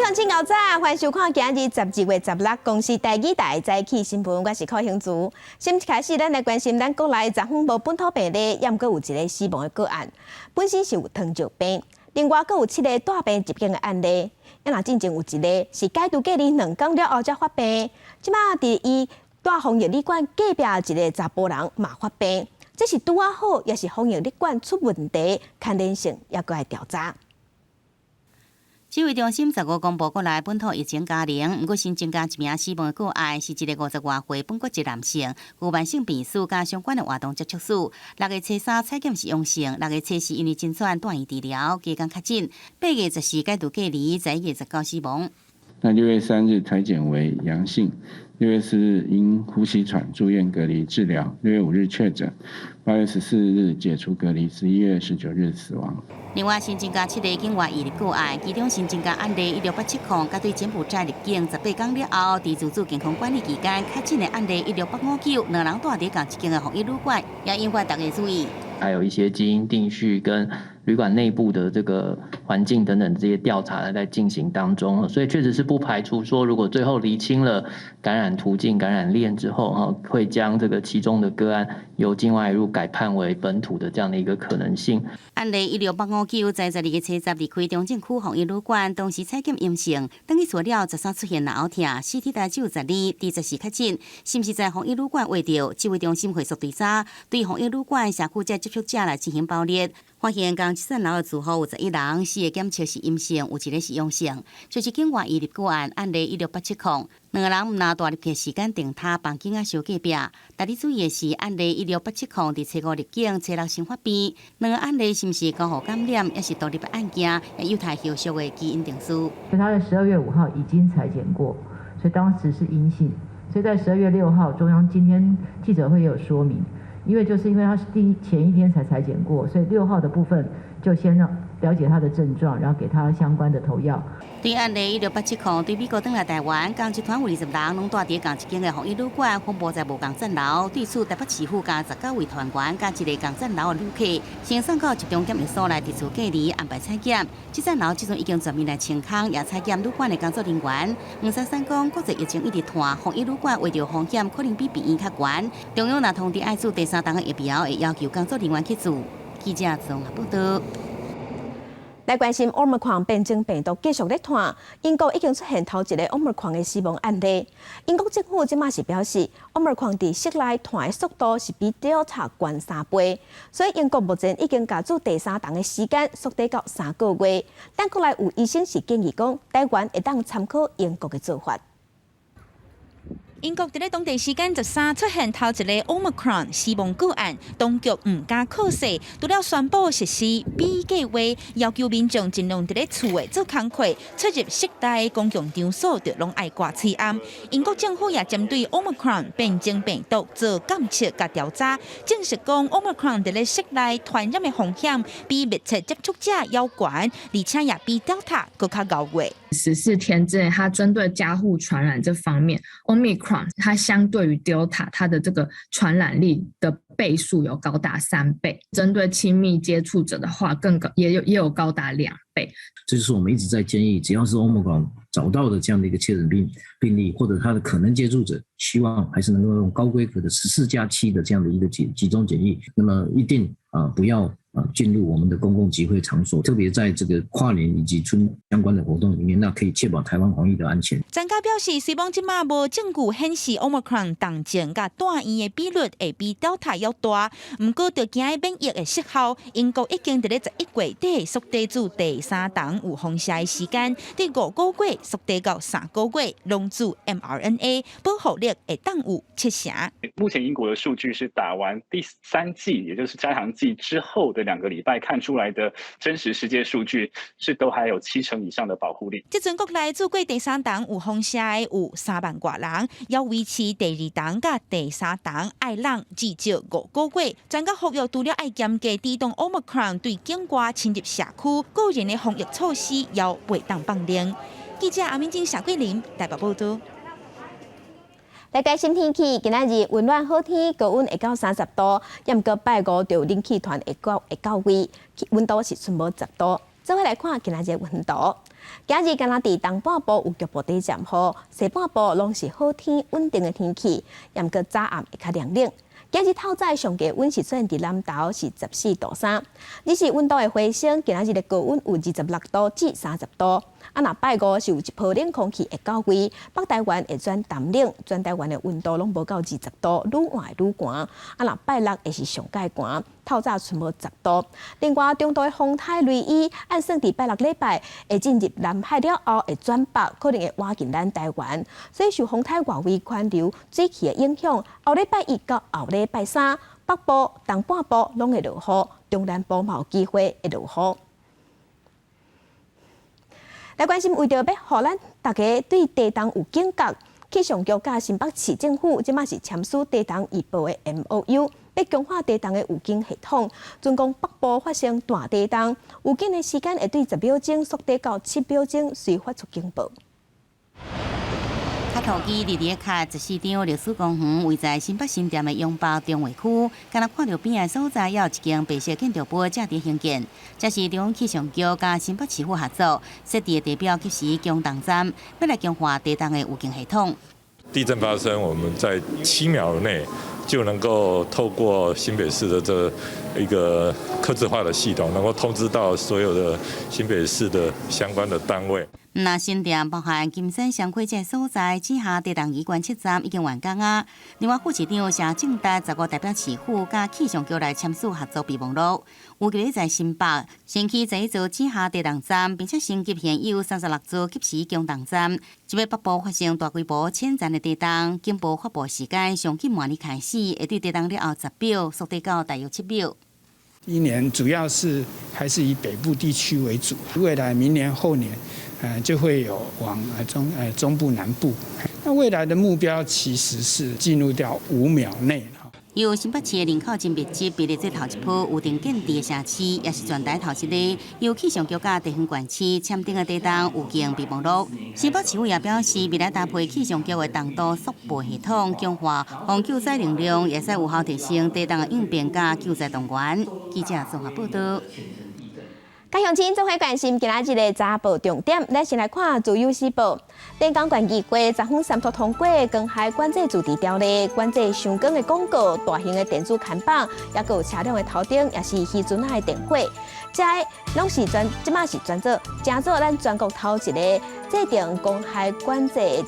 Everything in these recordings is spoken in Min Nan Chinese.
鄉親𠢕早，歡迎收看今日12月16公視台語台早起新聞，我是柯興慈。先開始，咱來關心咱國內昨昏無本土病例，也毋過有一个死亡的個案，本身是有糖尿病，另外閣有七个帶病入境的案例。啊，若進前有一个是解除隔離2工了後才發病，這馬佇伊蹛防疫旅館隔壁一个查埔人嘛發病，這是拄仔好，抑是防疫旅館出問題，牽連性猶閣愛調查。指揮中心15公布國內本土疫情加零，毋過新增加一名死亡的個案，是一个50外歲本國籍男性，有慢性病史佮相關的活動接觸史。6月初3採檢是陽性，6月初4因為真喘蹛院治療，隔工確診。8月14解除隔離，11月19死亡。那6月3日採檢為陽性，6月4日因呼吸喘住院隔離治療，6月5日確診，8月14日解除隔離，11月19日死亡。另外，新增加七个境外移入個案，其中新增加案例16870，佮對柬埔寨入境18工了後，佇自主健康管理期間確診的案例16859，兩人蹛佇仝一間的防疫旅館，也引發大家注意。還有一些基因定序跟旅館內部的這個環境等等這些調查在進行當中，所以確實是不排除說，如果最後釐清了感染途徑、感染鏈之後，哈，會將這個其中的個案由境外移入改判為本土的這樣的一個可能性。案例16859在12月初十離開中正區防疫旅館，當時採檢陰性，轉去厝了13出現嚨喉痛，CT 值只有12，佇14確診，是毋是在防疫旅館秽著？指揮中心會速追查，對防疫旅館社區這接觸者來進行包列。發現仝一層樓的住戶有11人，四个檢測是陰性，有一个是陽性，就是境外移入個案案例16870，兩个人毋但蹛入去時間定佇房間仔相隔壁。特別注意的是，案例16870佇初五入境，初六先發病，兩个案例是毋是交互感染，抑是獨立的案件，也有待後續的基因定序。他在12月5號已經採檢過，所以當時是陰性。所以在12月6號，中央今天記者會也有說明。因為就是因為他是第一前一天才採檢過，所以6號的部分就先讓了解他的症狀，然後給他相關的投藥。對案例16870對美國轉來台灣，仝一團有20人攏蹛佇仝一間的防疫旅館，分布在無仝層樓。對此，台北市府共19位團員佮一个仝層樓的旅客，先送到集中檢疫所來特殊隔離，安排採檢。這層樓這陣已經全面來清空，也採檢旅館的工作人員。黃珊珊講，國際疫情一直傳，防疫旅館秽著風險可能比病院較懸。中央若通知愛注第三針的疫苗，會要求工作人員去注。記者綜合報道。來關心 Omicron 變種病毒繼續咧傳，英國已經出現頭一个 Omicron 的死亡案例。英國政府這馬是表示，Omicron 佇室內傳的速度是比 Delta 懸3倍，所以英國目前已經共注第三針的時間縮短到3個月。但國內有醫生是建議講，台灣會當參考英國的做法。英國佇咧當地時間13出現頭一个 Omicron 死亡個案，當局毋敢閣細，除了宣布實施 B 計劃，要求民眾盡量佇咧厝內做工課，出入室內公共場所就攏愛掛喙罨。英國政府也針對 Omicron 變種病毒做監測佮調查，證實講 Omicron 佇咧室內傳染的風險比密切接觸者猶懸，而且也比 Delta 閣較𠢕過。 14天之內，它針對交互傳染這方面，Omicron 它相對於 Delta，它的這個傳染力的倍數有高達3倍。針對親密接觸者的話，更高，也有高達2倍。這就是我們一直在建議，只要是 Omicron 找到的這樣的一個確診病例，或者他的可能接觸者，希望還是能夠用高規格的14加7的這樣的一個集中檢疫。那麼一定啊不要啊進入我們的公共集會場所，特別在這個跨年以及春相關的活動裡面，那可以確保台灣防疫的安全。專家表示，雖罔這馬無證據顯示 Omicron 重症佮蹛院的比率會比 Delta 猶大，毋過著驚免疫會失效。英國已經佇咧11月底縮短注第三針有放射的時間，佇5個月縮短到3個月，攏注 mRNA 保護力會當有七成。目前英國的數據是打完第三劑，也就是加強劑之後的2個禮拜看出來的真實世界數據是都還有7成以上的保護力。這陣國內注過第三針有放射的有3萬外人，猶維持第二針佮第三針愛人至少5個月。專家呼籲，除了愛嚴格抵擋 Omicron 對境外侵入社區，個人的防疫措施也袂當放冗。記者阿敏晶、謝桂林台北報道。來關心天氣，今仔日溫暖好天，高溫會到30度，猶毋過拜五就冷氣團會到位，溫度是剩無10度。做伙來看今仔日溫度。今日敢若佇東半部有局部短暫雨，西半部攏是好天穩定的天氣，毋過早暗會較涼冷。今日透早上低溫是出現佇南投是14.3度，只是溫度會回升。今仔日的高溫有26度至30度。啊，若拜五是有一波冷空氣會到位，北台灣會轉澹冷，全台灣的溫度攏無到20度，愈晚會愈寒。啊，若拜六會是上蓋寒，透早賰無10度。另外，中度的風颱雷伊，按算佇拜六禮拜會進入南海了後會轉北，可能會倚近咱台灣，所以受風颱外圍環流水氣的影響，後禮拜一到後禮拜三，北部、東半部攏會落雨，中南部嘛有機會會落雨。來關心，為著欲予咱大家對地動有警覺，氣象局佮新北市政府這馬是簽署地動預報的 MOU，欲強化地動的預警系統。準講北部發生大地動，預警的時間會對10秒鐘縮短到7秒鐘，隨發出警報。較土機佇佇咧十四張歷史公園，位在新北新店的永北重劃區，敢若看著邊仔所在，猶有一間白色建築物正佇興建。這是中央氣象局佮新北市府合作設置的地表即時強動站，欲來強化地動的預警系統。地震發生，我們在7秒內就能夠透過新北市的這一個客製化的系統，能夠通知到所有的新北市的相關的單位。那新店包含金山雙溪這所在，之下地動儀觀測站已經完工啊。另外，副市長謝正達15代表市府佮氣象局來簽署合作備忘錄，預計在新北新起11座之下地動站，並且升級現有36座即時強動站。這擺北部發生大規模淺層的地動，警報發布時間上緊明年開始，會對地動了後10秒縮短到大約7秒。今年主要是還是以北部地區為主，未來明年後年，就會有往中部南部。那未來的目標其實是進入到5秒內。由新北市的人口真密集，並列這頭一波有定建置的城市，也是全台頭一个由氣象局佮地方縣市簽訂的地動預警備忘錄。新北市府也表示，未來搭配氣象局的動度速報系統，強化防救災能量，會使有效提升地動的應變佮救災動員。記者綜合報道。各鄉親做伙關心今仔日的早報重點，咱先來看《自由時報》。連江縣議會昨昏三讀通過《公害管制自治條例》，管制傷光的廣告、大型的電子看板，抑閣有車輛的頭燈，也是漁船仔的電火，這攏是全，這馬是轉做，成做咱全國頭一个制定公害管制的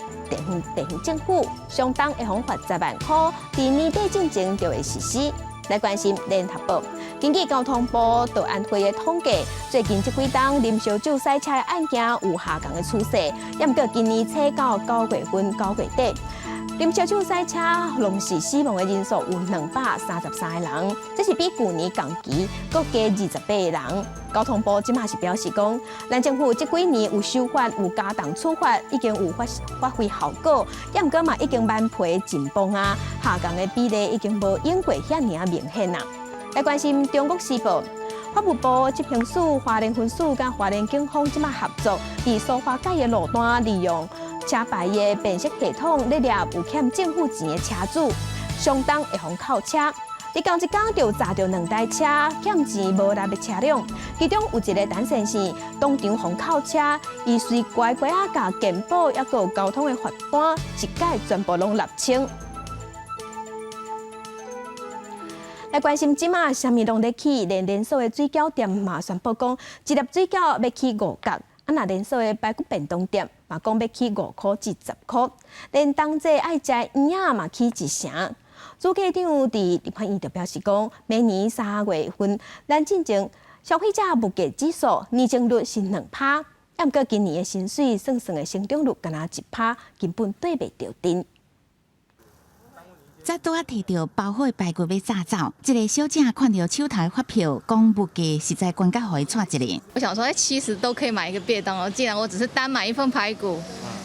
地方政府，相當會予罰10萬箍，佇年底進前就會實施。來關心聯合報，根據交通部道安會的統計，最近這幾冬啉燒酒駛車的案件有下降的趨勢，抑毋過今年初到9月份、9月底，啉燒酒駛車攏是死亡的人數有233個人，這是比舊年同期閣加28個人。交通部這馬是表示講，咱政府這幾年有修法、有加重處罰，已經有發揮效果，抑毋過嘛已經慢皮緊繃啊，下降的比例已經無往過遐爾仔明顯啦。來關心中國時報，法務部執行署花蓮分署佮花蓮警方這馬合作，佇蘇花改的路段利用車牌的辨識系統，咧掠有欠政府錢的車主，相當會予扣車。佇仝一工就查著兩台車欠錢無納的車輛，其中有一个陳先生當場予扣車，伊隨乖乖仔共健保抑閣有交通的罰單一概全部攏納清。來關心這馬啥物攏咧起，連連鎖的水餃店嘛宣布講，一粒水餃欲起5角，啊若連鎖的排骨便當店嘛講欲起5箍至10箍，連冬至愛食的圓仔嘛起一成。主計長佇立法院就表示講，明年3月份，咱進前消費者物價指數年增率是2趴，毋過今年的薪水算算的成長率干焦1趴，根本綴袂著陣。才拄仔提著包好的排骨欲炸走，一个小姐看著手頭的發票，講物價實在懸甲予伊掣一下。我想說，欸，70都可以買一個便當哦，既然我只是單買一份排骨，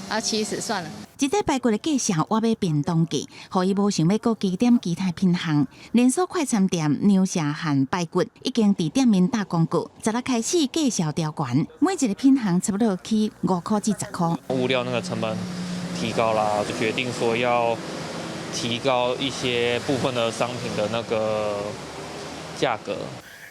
啊，70算了。這塊排骨的價數我買便當價，予伊無想欲閣加點其他品項。連鎖快餐店牛舌漢排骨已經佇店面打廣告，十六開始價數調懸，每一个品項差不多起5箍至10箍。物料那個成本提高啦，就決定說要提高一些部分的商品的那個價格。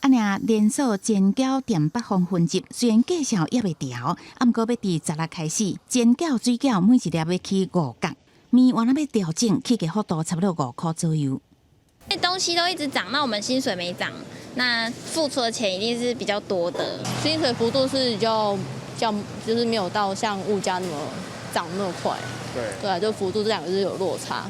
按呢連鎖煎餃店北方分集，雖然價數猶未調，啊毋過欲佇十六開始煎餃水餃每一粒欲起5角，麵原來欲調整起價幅度差不多5箍左右。東西都一直漲，那我們薪水沒漲，那付出的錢一定是比較多的。薪水幅度是比較較，就是沒有到像物價那麼漲那麼快。對，對啊，就幅度這兩個是有落差。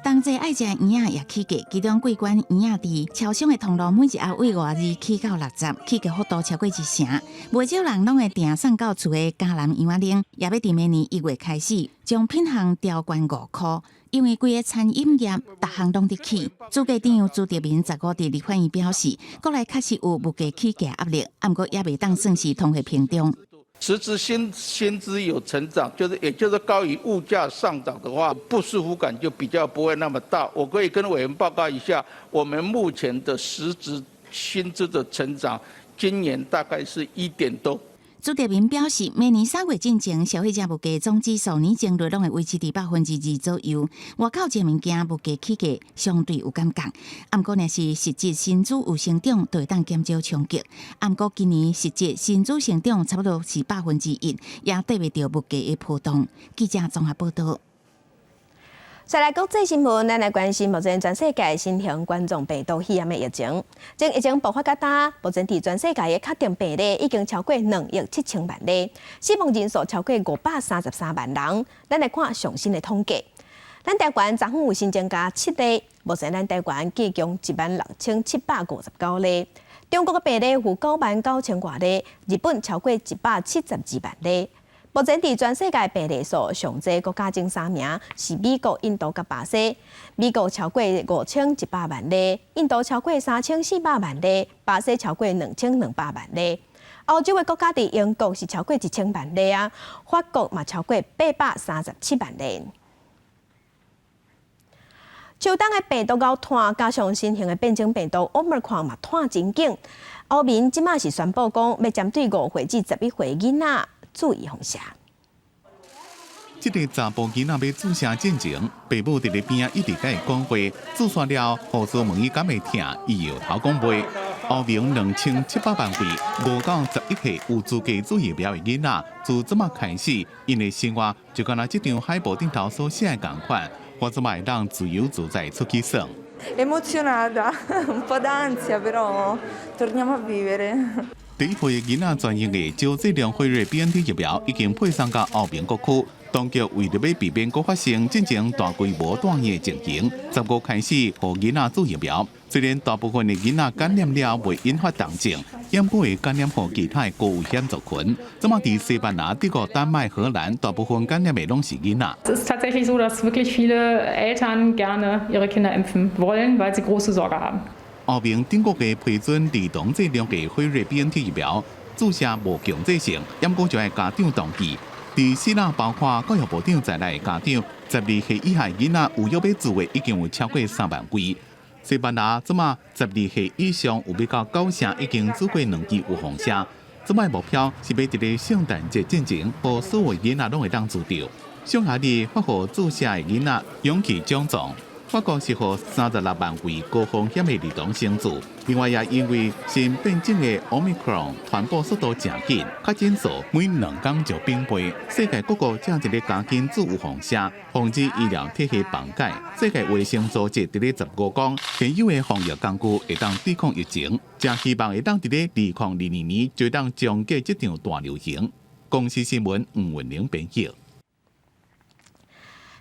同齊愛食圓仔也起價，其中桂冠圓仔佇超商的通路每一盒為52起到60，起價幅度超過一成。袂少人攏會訂送到厝的嘉南圓仔奶，也欲佇明年1月開始將品項調懸5箍，因為規个餐飲業逐項攏佇起。主計長朱德明15佇立法院表示，國內確實有物價起價壓力，毋過猶袂當算是通貨膨脹。實質薪資有成長，就是也就是高於物價上漲的話，不舒服感就比較不會那麼大。我可以跟委員報告一下，我們目前的實質薪資的成長，今年大概是1點多。朱德明表示，明年3月進前，消費者物價總指數年增率攏會維持佇2%左右。外口這物件物價起價相對有感覺，毋過若是實質薪資有成長，就會當減少衝擊。毋過今年實質薪資成長差不多是1%，也綴袂著物價的波動。記者綜合報道。再來國際新聞，咱來關心目前全世界新型冠狀病毒肺炎的疫情。從疫情爆發到今，目前佇全世界的確定病例已經超過2億7千萬例，死亡人數超過533萬人。咱來看上新的統計，咱台灣昨昏有新增加七例，目前咱台灣計共16,759例。中國的病例有9萬9千外例，日本超過172萬例。目前佇全世界病例數上濟國家前三名是美國、印度佮巴西。美國超過5100萬例，印度超過3400萬例，巴西超過2200萬例。歐洲的國家佇英國是超過1000萬例啊，法國嘛超過837萬例。秋冬的病毒𠢕湠，加上新型的變種病毒 Omicron 嘛湠真緊。歐盟這馬是宣布講，欲針對5歲至11歲囡仔注預防射。這个查埔囡仔欲注射進前，爸母佇咧邊仔一直共伊講話，注射了後，護士問伊敢會疼，伊搖頭講袂。歐盟2700萬位5到11歲有資格注疫苗的囡仔，自這馬開始，𪜶的生活就敢若這張海報頂頭所寫的仝款，我這馬會當自由自在出去耍。 Emozionata, un po' d'ansia, però torniamo a vivere. 第一批囡仔專用的少劑量輝瑞 BNT 疫苗已經配送到歐盟各區，當局為著欲避免閣發生進前大規模斷疫的情形，15開始予囡仔注疫苗。雖然大部分的囡仔感染了袂引發重症，毋過會感染予其他的高危險族群。這馬佇西班牙、德國、丹麥、荷蘭，大部分感染的攏是囡仔。 Es ist tatsächlich so, dass wirklich viele Eltern gerne ihre Kinder impfen wollen, weil sie große Sorge haben. 歐盟頂個月批准兒童劑量的輝瑞 BNT 疫苗注射無強制性，毋過就愛家長同意。佇希臘，包括教育部長在內的家長，12歲以下囡仔有欲欲注的已經有超過3萬位。西班牙這馬12歲以上有欲到九成已經注過兩劑預防射。這擺目標是欲佇咧聖誕節進前，予所有囡仔攏會當注著。匈牙利發予注射的囡仔勇氣獎狀。法國是予36萬位高風險的兒童先注，另外也因為新變種的 Omicron 傳播速度誠緊，確診數每2工就變倍。世界各國正佇咧加緊注預防射，防止醫療體系崩解。世界衛生組織佇咧15講，現有的防疫工具會當對抗疫情，誠希望會當佇咧2022年就當終結這場大流行。公視新聞吳文玲編譯。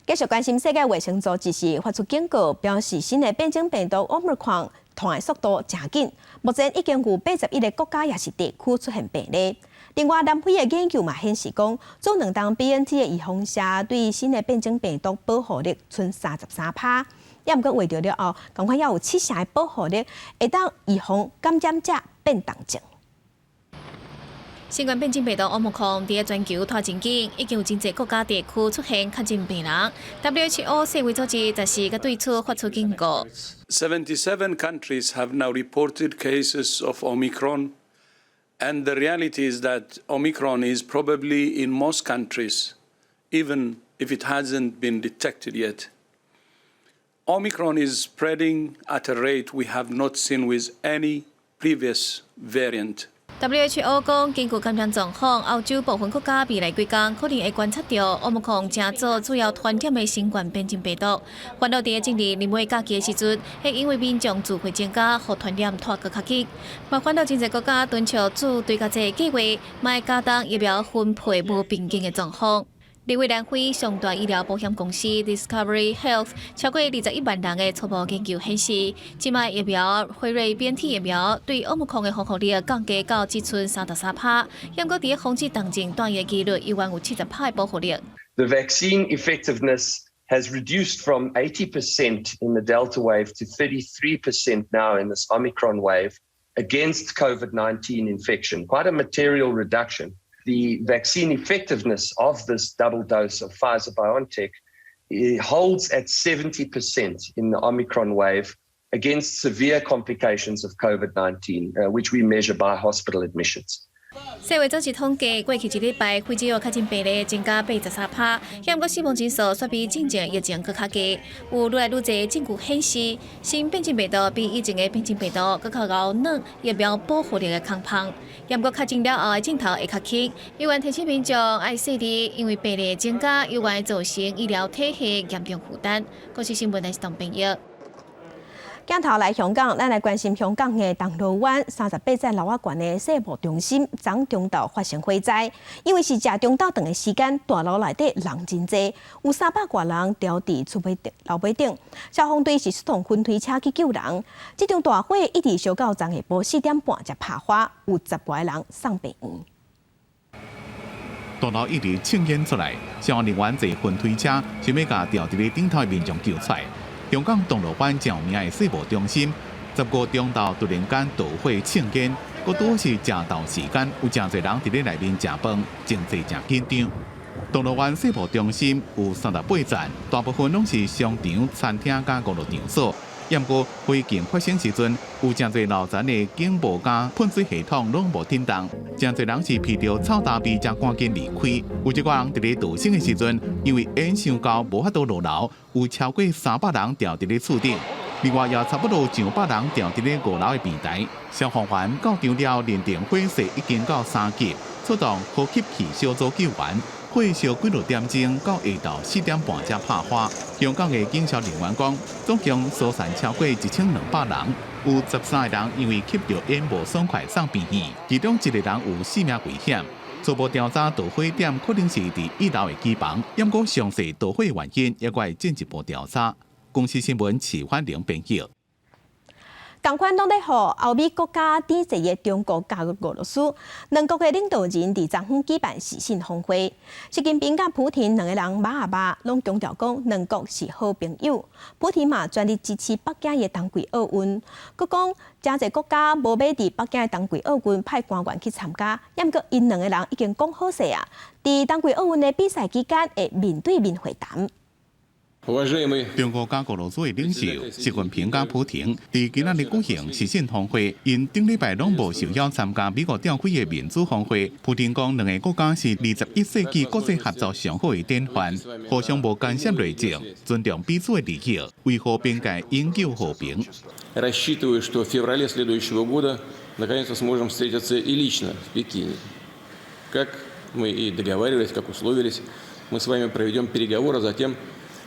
繼續關心世界衛生組織是發出警告，表示新的變種病毒 Omicron 傳的速度誠緊，目前已經有81個國家抑是地區出現病例。另外，南非的研究嘛顯示講，注兩針 BNT 的預防射對新的變種病毒保護力賰33%，抑毋過畫著了後，仝款猶有七成的保護力會當預防感染者變重症。新冠變種病毒 Omicron 佇全球湠真緊，已經有真濟國家地區出現確診病人。WHO 世衛組織14閣對此發出警告。 77 countries have now reported cases of Omicron, and the reality is that Omicron is probably in most countries, even if it hasn't been detected yet. Omicron is spreading at a rate we have not seen with any previous variant. WHO 講，根據感染狀況，歐洲部分國家未來幾工可能會觀察著奧密克戎成做主要傳染的新冠變種病毒。煩惱佇進入年尾假期的時陣，會因為民眾聚會增加，予傳染拖閣較緊。嘛煩惱真濟國家敦促注追加劑計劃，莫加重疫苗分配無平均的狀況。另外，南非上大醫療保險公司 Discovery Health 超過21萬人的初步研究顯示，這擺疫苗輝瑞變體疫苗對奧密克戎的防護力降低到只賰33%，不過佇防止重症住院的幾率依然有70%的保護力。 The vaccine effectiveness has reduced from 80% in the Delta wave to 33% now in this Omicron wave against COVID-19 infection, quite a material reduction. The vaccine effectiveness of this double dose of Pfizer BioNTech holds at 70% in the Omicron wave against severe complications of COVID-19, which we measure by hospital admissions. 世衛組織統計，過去一禮拜，非洲確診病例增加83%，毋過死亡人數卻比進前疫情閣較低。有愈來愈濟證據顯示，新變種病毒比以前的變種病毒閣較𠢕軟疫苗保護力的空縫。毋過確診了後的症頭會較輕。猶原提醒民眾愛細膩，因為病例增加，猶原會造成醫療體系嚴重負擔。國視新聞來是當編譯。鏡頭來香港，咱來關心香港的銅鑼灣38層樓仔懸的世貿中心，昨中晝發生火災。因為是食中晝頓的時間，大樓內底人真濟，有300外人牢佇厝尾樓尾頂。消防隊是出動雲梯車去救人。這場大火一直燒到昨下晡4點半才拍花，有10外人送病院。大樓一直衝煙出來，消防人員坐雲梯車，想欲共牢佇咧頂頭的民眾救出來。香港銅鑼灣著名的世貿中心，15中晝突然間大火衝煙，閣拄是食晝時間，有誠濟人佇咧內面食飯，情勢誠緊張。銅鑼灣世貿中心有38層，大部分攏是商場、餐廳佮娛樂場所。毋過火警發生時陣，有誠濟樓層的警報佮噴水系統攏無振動，誠濟人是鼻著臭焦味，才趕緊離開。有一寡人佇咧逃生的時陣，因為煙傷高，無法度落樓，有超過300人牢佇咧厝頂。另外，也差不多上百人牢佇咧五樓的平台。消防員到場了，認定火勢已經到3級，出動呼吸器小組救援。火燒幾落點鐘，到下晝4點半才拍花。香港的警消人員講，總共疏散超過1200人，有13個人因為吸著煙無爽快送病院，其中一個人有性命危險。初步調查導火點可能是佇1樓的機房，毋過詳細導火原因猶閣會進一步調查。公視新聞徐歡玲編譯。仝款攏咧予歐美國家抵制的中國佮俄羅斯兩國的領導人佇昨昏舉辦視訊峰會，習近平佮普廷兩個人肉仔肉，攏強調講兩國是好朋友。普廷嘛全力支持北京的冬季奧運，閣講誠濟國家無欲佇北京的冬季奧運派官員去參加，毋過𪜶兩個人已經講好勢啊，佇冬季奧運的比賽期間會面對面會談。中國佮俄羅斯的領袖習近平佮普廷，佇今仔日舉行視訊峰會，𪜶頂禮拜攏無受邀參加美國召開的民主峰會。普廷講，兩个國家是21世紀國際合作上好的典範，互相無干涉內政，尊重彼此的利益，維護邊界永久和平。 Рассчитываю, что в феврале следующего года наконец-то сможем встретиться и лично в Пекине. Как мы и договаривались, как условились, мы с вами проведем переговоры, а затем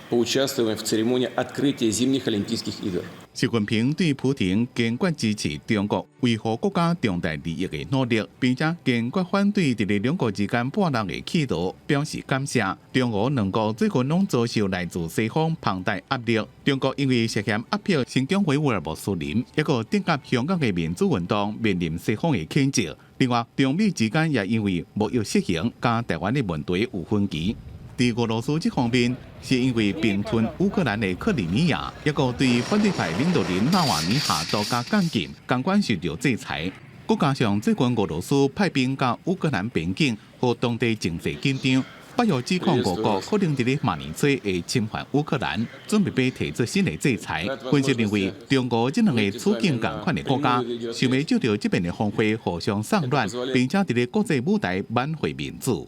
поучаствуем в церемонии открытия зимних Олимпийских игр. 習近平對普廷堅決支持中國維護國家重大利益的努力，並且堅決反對佇咧兩國之間撥亂的企圖，表示感謝。中俄兩國最近攏遭受來自西方龐大壓力。中國因為涉嫌壓迫新疆維吾爾穆斯林，抑閣鎮壓香港的民主運動，面臨西方的譴責。另外，中美之間也因為貿易失衡，佮台灣的問題有分歧。佇俄羅斯這方面，是因為併吞烏克蘭的克里米亞，抑閣對反對派領導人納瓦爾尼下毒佮監禁，仝款受著制裁。閣加上最近俄羅斯派兵到烏克蘭邊境，予當地情勢緊張。北約指控俄國可能佇咧明年初會侵犯烏克蘭，準備欲提出新的制裁。分析認為，中俄這兩个處境仝款的國家，想欲藉著這擺的峰會互相送暖，並且佇咧國際舞台挽回面子。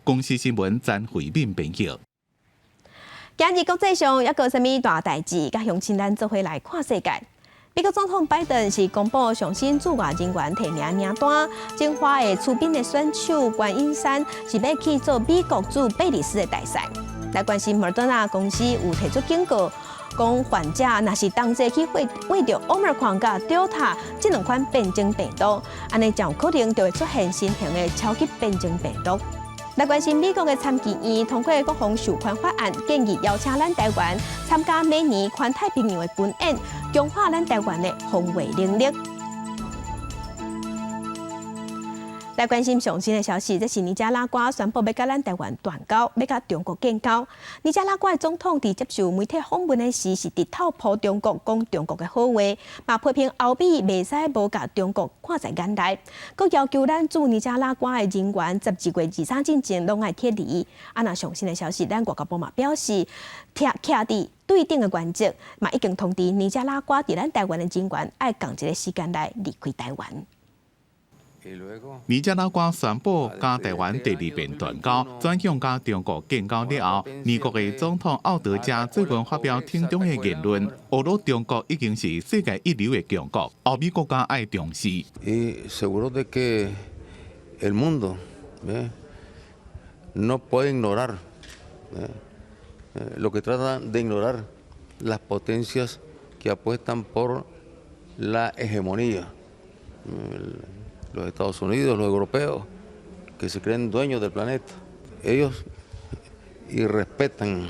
公視新聞詹惠敏編譯。今日國際上猶閣有啥物大代誌，佮鄉親咱做伙來看世界。美國總統拜登是公布上新駐外人員提名名單，彰化的出兵的選手關穎珊是欲去做美國駐貝里斯的大使。來關心莫德納公司有提出警告，講患者若是同齊去患著 Omicron 佮 Delta 這兩款變種病毒，按呢就有可能就會出現新型的超級變種病毒。來關心美國的參議院通過國防授權法案，建議邀請咱台灣參加每年環太平洋的軍演，強化咱台灣的防衛能力。來關心上新的消息，這是尼加拉瓜宣布欲佮咱台灣斷交，欲佮中國建交。尼加拉瓜的總統佇接受媒體訪問的時，是直透批中國，講中國的好話，嘛批評歐美袂使無共中國看在眼內，閣要求咱駐尼加拉瓜的人員12月23進前攏愛撤離。啊，若上新的消息，咱外交部嘛表示，徛佇對等的原則，嘛已經通知尼加拉瓜佇咱台灣的人員愛仝一个時間內離開台灣。尼加拉瓜宣布佮台灣第二遍斷交，轉向佮中國建交了後，尼國的總統奧德加最近發表挺中的言論，呵咾中國已經是世界一流的強國，歐美國家愛重視。 Y seguro de que el mundo no puede ignorar lo que tratan de ignorar las potencias que apuestan por la hegemonía. Los Estados Unidos, los europeos, que se creen dueños del planeta, ellos irrespetan.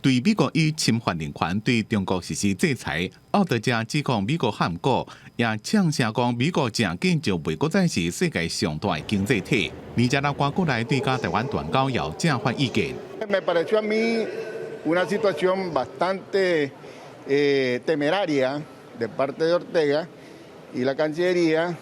對美國以侵犯人權對中國實施制裁，奧德加指控美國喊過，也嗆聲講美國誠緊就袂閣再是世界上大的經濟體。尼加拉瓜國內對佮台灣斷交有正反意見。 Me pareció a mí una situación bastante temeraria de parte de Ortega y la Cancillería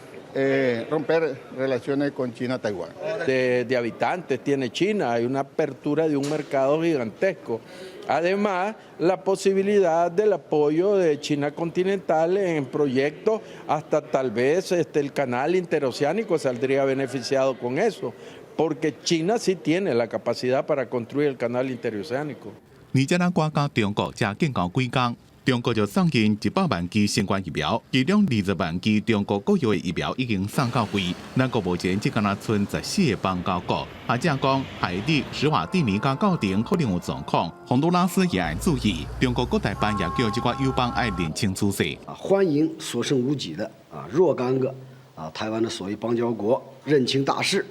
romper relaciones con China, Taiwán. De habitantes tiene China, hay una apertura de un mercado gigantesco. Además, la posibilidad del apoyo de China continental en proyectos, hasta tal vez el canal interoceánico saldría beneficiado con eso, porque China sí tiene la capacidad para construir el canal interoceánico. 尼加拉瓜佮中國才建交幾工，中國就送進100萬劑新冠疫苗，其中20萬劑中國國有的疫苗已經送到位。咱國目前只敢若賰14個邦交國，學者講海地、史瓦蒂尼佮教廷可能有狀況，洪都拉斯也愛注意。中國國台辦也叫這寡友邦愛認清楚勢。啊，歡迎所剩無幾的啊若干個啊台灣的所謂邦交國認清大勢，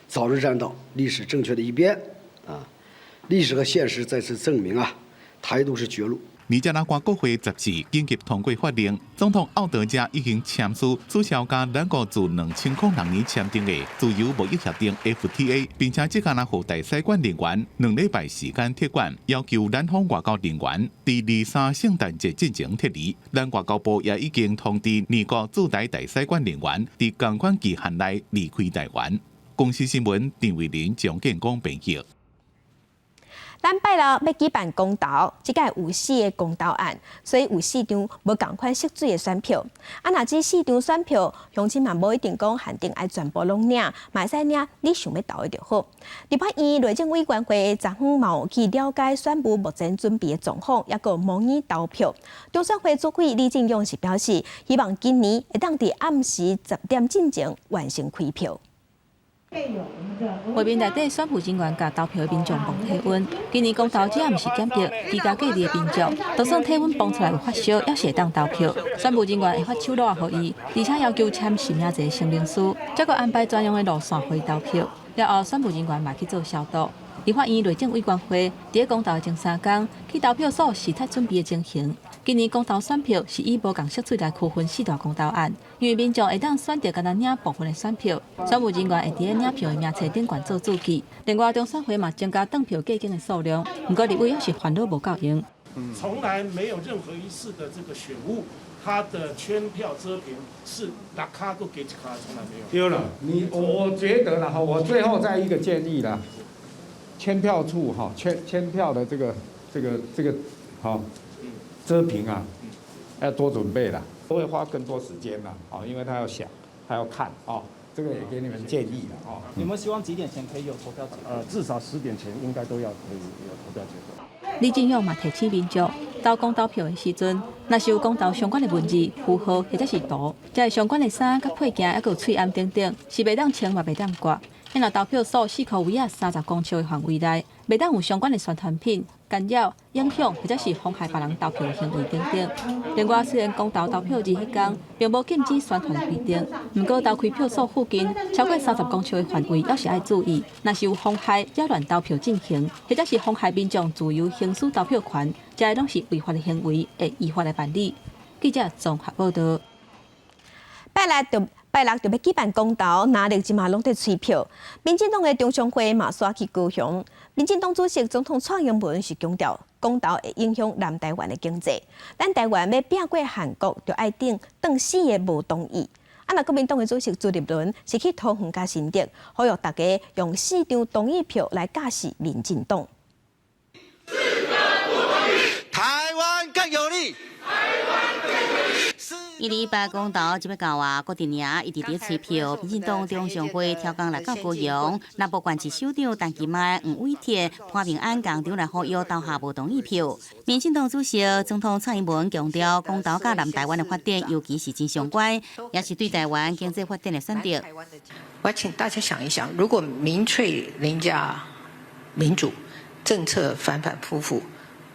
早日站到歷史正確的一邊啊！歷史和現實再次證明啊，台獨是絕路。尼加拉瓜國會14緊急通過法令，總統奧德加已經簽署取消佮咱國自2006年簽訂的自由貿易協定 FTA，並且這工予大使館人員2禮拜時間撤館，要求咱方外交人員佇23聖誕節進前撤離。咱外交部也已經通知尼國駐台大使館人員，佇仝款期限內離開台灣。公視新聞陳慧琳、張建光編譯。咱拜六欲舉辦公投，這屆有四个公投案，所以有四張無仝款色水的選票。啊，若這四張選票，鄉親嘛無一定講限定愛全部攏領，嘛會使領你想欲投的就好。立法院內政委員會昨昏嘛有去了解選務目前準備的狀況，抑閣模擬投票。中選會主委李進勇是表示，希望今年會當佇暗時10點進前完成開票。畫面內底選務人員共投票的民眾磅體溫。今年公投只要毋是檢疫、居家隔離的民眾，就算體溫磅出來有發燒，猶是會當投票。選務人員會發手橐仔予伊，而且要求簽實名制聲明書，才閣安排專用的路線予伊投票。了後，選務人員嘛去做消毒。立法院內政委員會佇公投前三工去投票所視察準備的情形。今年公投選票是以無仝色水來區分四大公投案，因為民眾會當選擇干焦領部分的選票，選務人員會佇咧領票的名冊頂懸做註記。另外，中選會嘛增加當票計警的數量，毋過立委猶是煩惱無夠用。從來沒有任何一次的這個選務，它的圈票遮屏是六跤閣加一跤，從來沒有。丟了，你我覺得啦哈，我最後再一個建議啦，簽票處哈，簽簽票的這個哈遮屏啊，要多準備啦，都會花更多時間啦，哦，因為他要想，他要看哦，這個也給你們建議了哦。你們希望幾點前可以有投票結果？至少10點前應該都要可以有投票結果。李進勇嘛提醒民眾，投公投票的時陣，若是有公投相關的文字、符號或者是圖，這相關的衫佮配件，抑閣有喙罨等等，是袂當穿嘛袂當掛。若投票所四箍圍仔30公尺的範圍內，袂當有相關的宣傳品、干擾、影響或者是妨害別人投票的行為等等。另外，雖然公投投票日彼工並無禁止宣傳規定，毋過投開票所附近超過三十公尺的範圍，猶是愛注意。若是有妨害、擾亂投票進行，或者是妨害民眾自由行使投票權，這攏是違法的行為，會依法來辦理。記者綜合報道。拜六就欲舉辦公投，藍綠這馬攏佇催票。民進黨的中常會嘛煞去高雄。民進黨主席總統蔡英文是強調，公投會影響南台灣的經濟。咱台灣欲拚過韓國，就愛頂當死的無同意。啊，若國民黨的主席朱立倫是去桃園佮新竹，呼籲大家用四張同意票來教死民進黨。台灣更有力。108公投這欲到啊，郭陣營一直佇催票，民進黨中常會挑工來到高雄，南部縣市首長陳其邁、黃偉哲、潘孟安仝場來呼籲投下無同意票。民進黨主席總統蔡英文強調，公投佮南台灣的發展尤其是真相關，也是對台灣經濟發展的選擇。我請大家想一想，如果民粹凌駕民主，政策反反复复，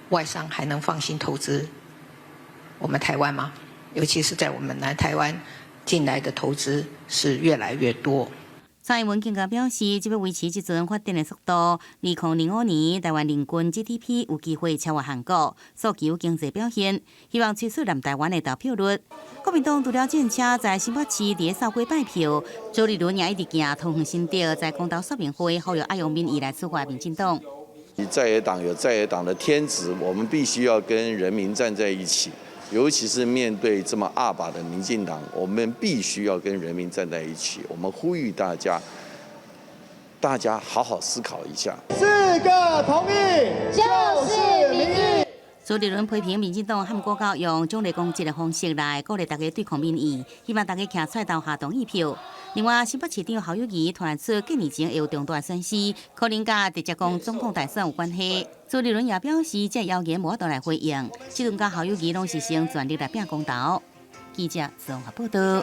外商還能放心投資我們台灣嗎？尤其是在我們南台灣進來的投資是越來越多。蔡英文更加表示，這欲維持這陣發展的速度，2005年台灣人均 GDP 有機會超越韓國，訴求經濟表現，希望催促南台灣的投票率。國民黨除了戰車在新北市佇掃街拜票，朱立倫也一直行桃園新竹，在公投說明會呼籲愛用民意來處罰民進黨。在野黨有在野黨的天職，我們必須要跟人民站在一起。尤其是面對這麼鴨霸的民進黨，我們必須要跟人民站在一起。我們呼籲大家，大家好好思考一下。四個同意就是民意。朱立倫批評民進黨和國教用種類攻擊的方式來鼓勵大家對抗民意，希望大家徛出來投下同意票。另外，新北市長侯友宜傳出幾年前會有重大損失，可能佮直接講總統大選有關係。朱立倫也表示，這謠言無法度來回應。這陣佮侯友宜攏是先全力來拚公投。記者綜合報道。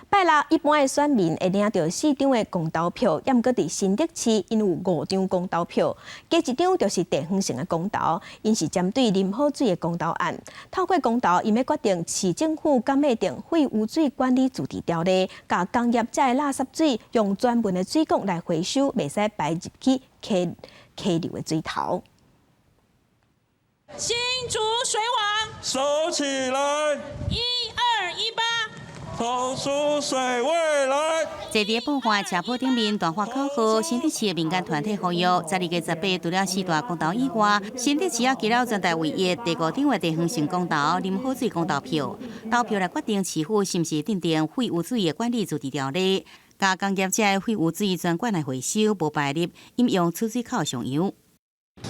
拜六一般的選民會領著四張的公投票，猶毋過佇新竹市，𪜶有五張公投票，加一張就是地方性的公投，𪜶是針對啉好水的公投案。透過公投，𪜶欲決定市政府敢欲訂廢污水管理自治條例，共工業者的垃圾水用專門的水管來回收，袂使排入去溪溪流的水頭。新竹水網收起來，1218。投出水未來。坐佇布華車鋪頂面大喊口號，新竹市的民間團體呼籲，12月18除了四大公投以外，新竹市也加了全台唯一第五張的地方性公投啉好水公投票，投票來決定市府是毋是訂定廢污水的管理自治條例，共工業者的廢污水專管來回收，無排入飲用出水口上游。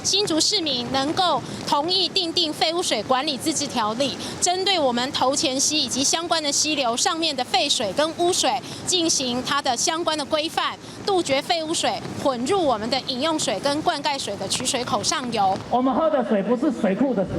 新竹市民能夠同意訂定廢污水管理自治條例，針對我們頭前溪以及相關的溪流上面的廢水跟污水進行它的相關的規範，杜絕廢污水混入我們的飲用水跟灌溉水的取水口上游。我們喝的水不是水庫的水，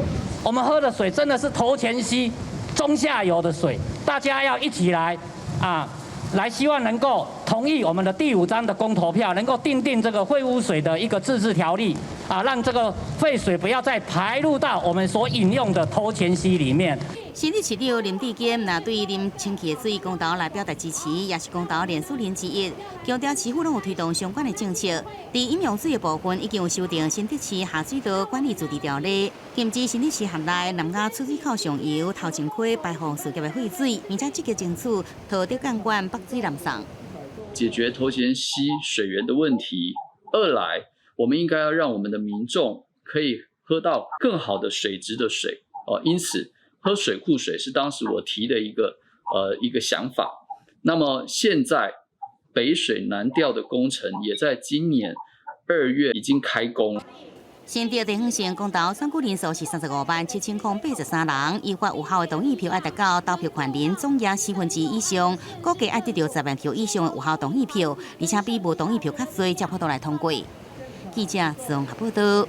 我們喝的水真的是頭前溪中下游的水，大家要一起來啊！來希望能夠同意我們的第五張的公投票，能夠訂定這個廢污水的一個自治條例，啊，讓這個廢水不要再排入到我們所飲用的頭前溪裡面。新竹市長林智堅若對啉清氣的水公投來表達支持，也是公投連署人之一，強調市府攏有推動相關的政策。佇飲用水的部分，已經有修訂新竹市下水道管理自治條例，禁止新竹市轄內南雅出水口上游頭前溪排放事業的廢水，並且積極爭取桃竹幹管北水南送，解決頭前溪水源的問題。二來，我們應該要讓我們的民眾可以喝到更好的水質的水哦，因此。喝水庫水是當時我提的一個想法。那麼現在北水南調的工程也在今年2月已經開工。新竹地方性公投選舉人數是357,083人，依法有效的同意票愛達到投票權人總額1/4以上，估計愛得著10萬票以上的有效同意票，而且比無同意票較濟，才有法度來通過。記者綜合報道。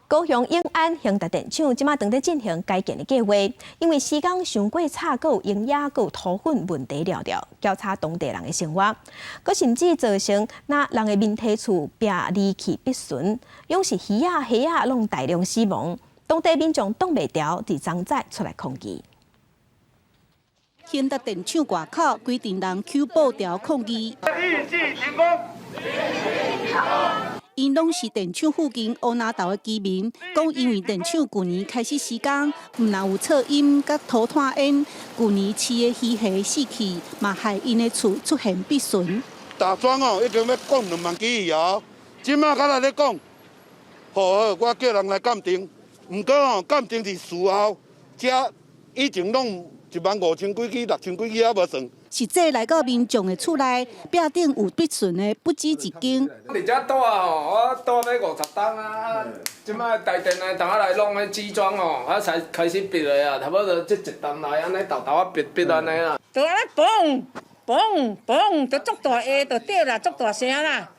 高雄永安興達電廠這馬正佇進行改建的計劃，因為施工傷過吵、閣有煙煙、閣有塗粉問題了了，攪吵當地人的生活，閣甚至造成若人的眠體厝壁離去必損，攏是魚仔、蝦仔攏大量死亡，當地民眾擋袂牢，佇昨早出來抗議。興達電廠外口規陣人搝布條抗議。𪜶攏是電廠附近烏林頭的居民，講因為電廠舊年開始施工，毋但有噪音佮塗炭煙，舊年飼的魚蝦死去，嘛害𪜶的厝出現覕損。打樁哦，已經欲講2萬支魚哦，這馬閣來咧講，好好，我叫人來鑑定，毋過哦，鑑定是事後，這以前攏1萬5千幾支、6千幾支猶無算。實際來到民眾的厝內，壁頂有覕損的不止一間。佇遮住吼，我住欲50冬啊，這擺台電來當來弄彼支樁吼，啊才開始覕的啊，差不多這一冬來按呢沓沓仔覕覕按呢啦。就按呢嘣嘣嘣，就足大下就對啦，足大聲啦。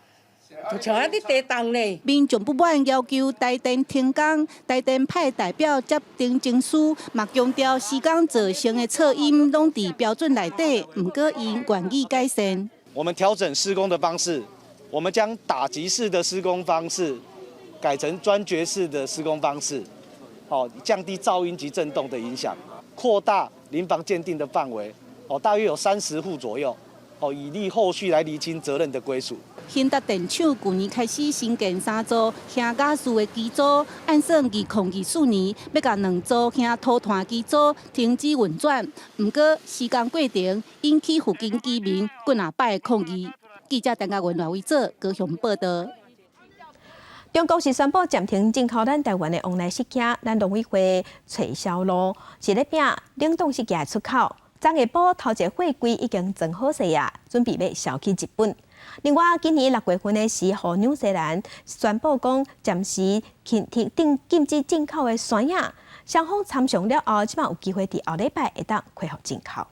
就像按佇地動咧。民眾不滿要求台電停工，台電派代表接呈證書，嘛強調施工造成的噪音攏佇標準內底，毋過𪜶願意改善。我們調整施工的方式，我們將打擊式的施工方式改成鑽掘式的施工方式，好降低噪音及震動的影響，擴大鄰房鑑定的範圍，哦，大約有30戶左右，哦，以利後續來釐清責任的歸屬。興達電廠舊年開始新建三座氫瓦斯的機組，按算2024年欲共兩組氫塗炭機組停止運轉。毋過施工過程引起附近居民幾若擺抗議。記者陳家文、賴偉哲高雄報道。中國是宣布暫停進口咱台灣的旺來釋迦，咱農委會揣銷路，是咧拚冷凍釋迦出口。昨下晡頭一個貨櫃已經裝好勢啊，準備欲銷去日本。另外，今年6月份的時候，紐西蘭宣布講暫時停停禁止進口的山仔，雙方參詳了後，這馬有機會佇後禮拜會當恢復進口。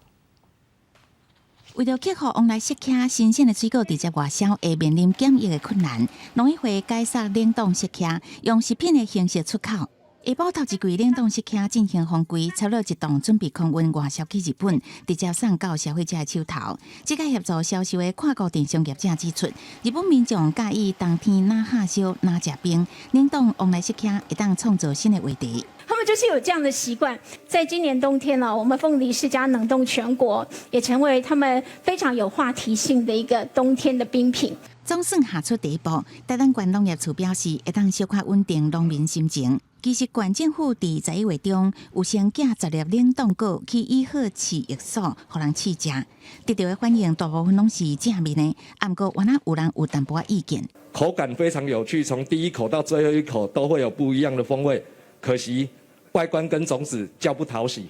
為著克服旺來釋迦新鮮的水果直接外銷會面臨檢疫的困難，農委會改採冷凍釋迦，用食品的形式出口。下晡頭一櫃冷凍釋迦進行封櫃，差不多一棟準備空運外銷去日本，直接送到消費者的手頭。這個協助銷售的跨國電商業者指出，日本民眾佮意冬天若下燒若食冰，冷凍旺來釋迦會當創造新的話題。他們就是有這樣的習慣，在今年冬天呢，我們鳳梨釋迦冷凍全國，也成為他們非常有話題性的一個冬天的冰品。總算下出第一步，台東縣農業處表示，會當小可穩定農民心情。其實縣政府佇11月中有先寄10粒冷凍果去以好飼育所，予人試食，得到的反應大部分攏是正面的，毋過原來有人有淡薄仔意見。口感非常有趣，從第一口到最後一口都會有不一樣的風味。可惜外觀跟種子較不討喜。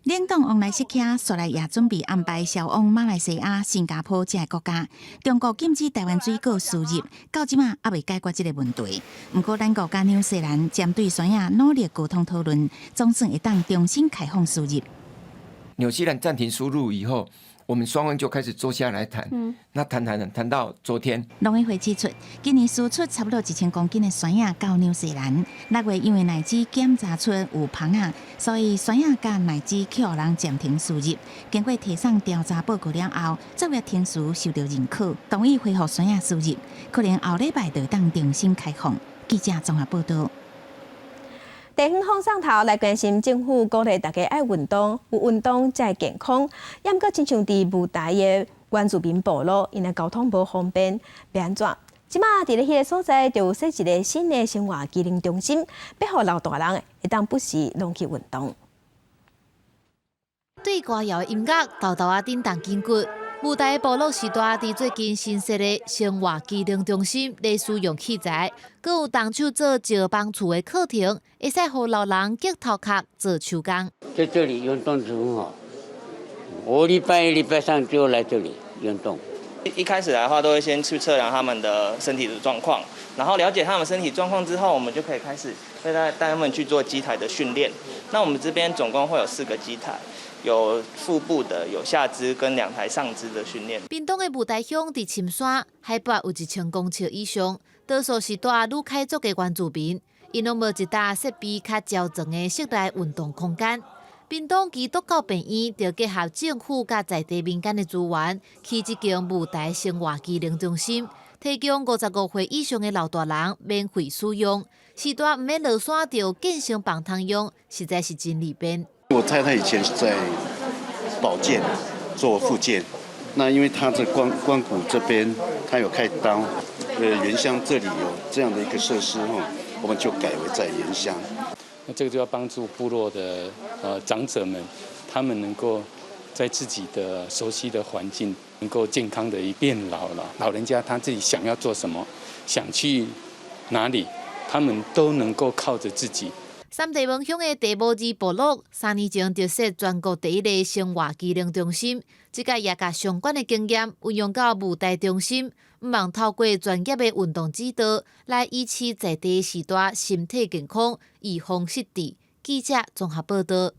冷凍旺來釋迦，紲來也準備安排銷往馬來西亞、新加坡這個國家。中國禁止台灣水果輸入，到這馬猶未解決這個問題。毋過，咱國佮紐西蘭針對山仔努力溝通討論，總算會當重新開放輸入。紐西蘭暫停輸入以後，我們雙方就開始坐下來談。那談談談談到昨天。農委會指出，今年輸出差不多1000公斤的山仔到紐西蘭。6月因為奶子檢查出有蜂仔，所以山仔佮奶子予人暫停輸入。經過提送調查報告了後，作業程序受到認可，同意恢復山仔輸入，可能後禮拜就當重新開放。記者綜合報道。地方放送頭來關心政府鼓勵大家愛運動，有運動才會健康。猶毋過親像佇霧台的原住民部落，𪜶的交通無方便，欲按怎？這馬佇咧彼个所在，就有設一个新的生活機能中心，欲予老大人會當不時攏去運動。對歌謠音樂，沓沓仔震動筋骨。霧台的部落是蹛佇最近新設的生活機能中心，咧使用器材，閣有動手做石枋厝的課程，會使予老人激頭殼做手工。在這裡運動是很好，我禮拜一、禮拜三就來這裡運動。一開始來的話，都會先去測量他們的身體的狀況，然後了解他們身體狀況之後，我們就可以開始帶帶他們去做機台的訓練。那我們這邊總共會有四個機台。有腹部的，有下肢跟2台上肢的訓練。屏東的霧台鄉佇深山，海拔有1000公尺以上，多數是蹛魯凱族的原住民。𪜶攏無一搭設備較齊全的室內運動空間。屏東基督教病院就結合政府佮在地民間的資源，起這間舞台生活機能中心，提供55歲以上的老大人免費使用。時大毋免落山著健身房通用，實在是真利便。我太太以前是在保健做復健，那因為她在關關骨這邊，她有開刀，原鄉這裡有這樣的一個設施，我們就改為在原鄉。那這個就要幫助部落的長者們，他們能夠在自己的熟悉的環境，能夠健康的一變老了。老人家他自己想要做什麼，想去哪裡，他們都能夠靠着自己。三地門鄉的地母寺部落，3年前就設全國第一个生活機能中心，這個也共相關的經驗運用到舞台中心，向望透過專業的運動指導，來維持在地序大身體健康，預防失智。記者綜合報道。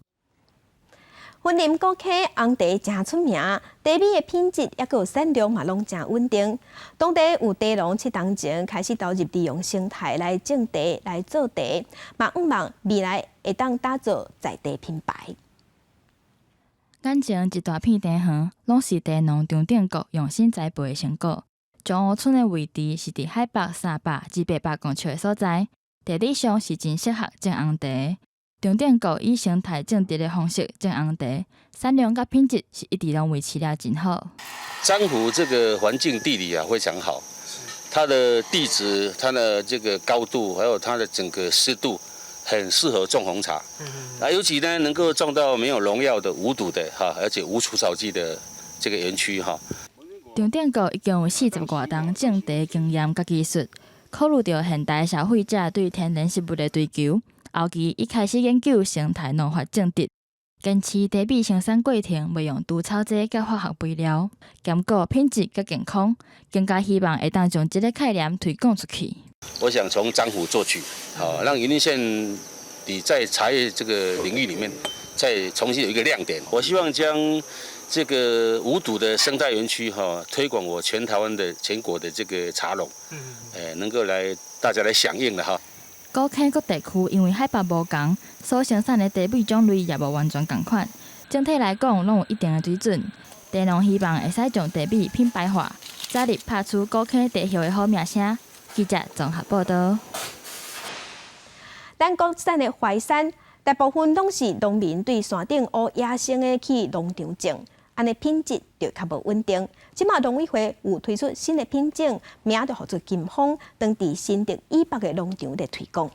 雲林古溪紅茶誠出名，茶米的品質抑閣有產量嘛，攏誠穩定。當地有茶農7冬前開始投入利用生態來種茶、來做茶，嘛向望未來會當打造在地品牌。眼前一大片茶園，攏是茶農張定國用心栽培的成果。樟湖村的位置是佇海拔300至800公尺的所在，地理上是真適合種紅茶。張定國以生態種植的方式種紅茶，產量佮品質是一直攏維持了真好。樟湖這個環境地理啊非常好，它的地質、它的這個高度，還有它的整個濕度，很適合種紅茶。啊，尤其呢能夠種到沒有農藥的、無毒的哈，而且無除草劑的這個園區哈。張定國已經有40外冬種茶經驗佮技術，考慮著現代消費者對天然食物的追求。後期，伊開始研究生態農法種植，堅持茶米生產過程袂用除草劑佮化學肥料，兼顧品質佮健康，更加希望會當將這个概念推廣出去。我想從樟湖做起，好，讓雲林縣你在茶葉這個領域裡面再重新有一個亮點。我希望將這個無毒的生態園區哈，推廣我全台灣的全國的這個茶農，能夠來大家來響應了哈。古坑谷地區因為海拔無仝，所生產的茶米種類也無完全仝款，整體來講攏有一定的水準。茶農希望會使將茶米品牌化，早日拍出古坑茶葉的好名聲。記者綜合報道。咱國產的淮山，大部分攏是農民對山頂挖野生的去農場種，按呢品質就較無穩定。這馬農委會有推出新的品種，名就號做金峰，當佇新竹以北的農場咧推廣。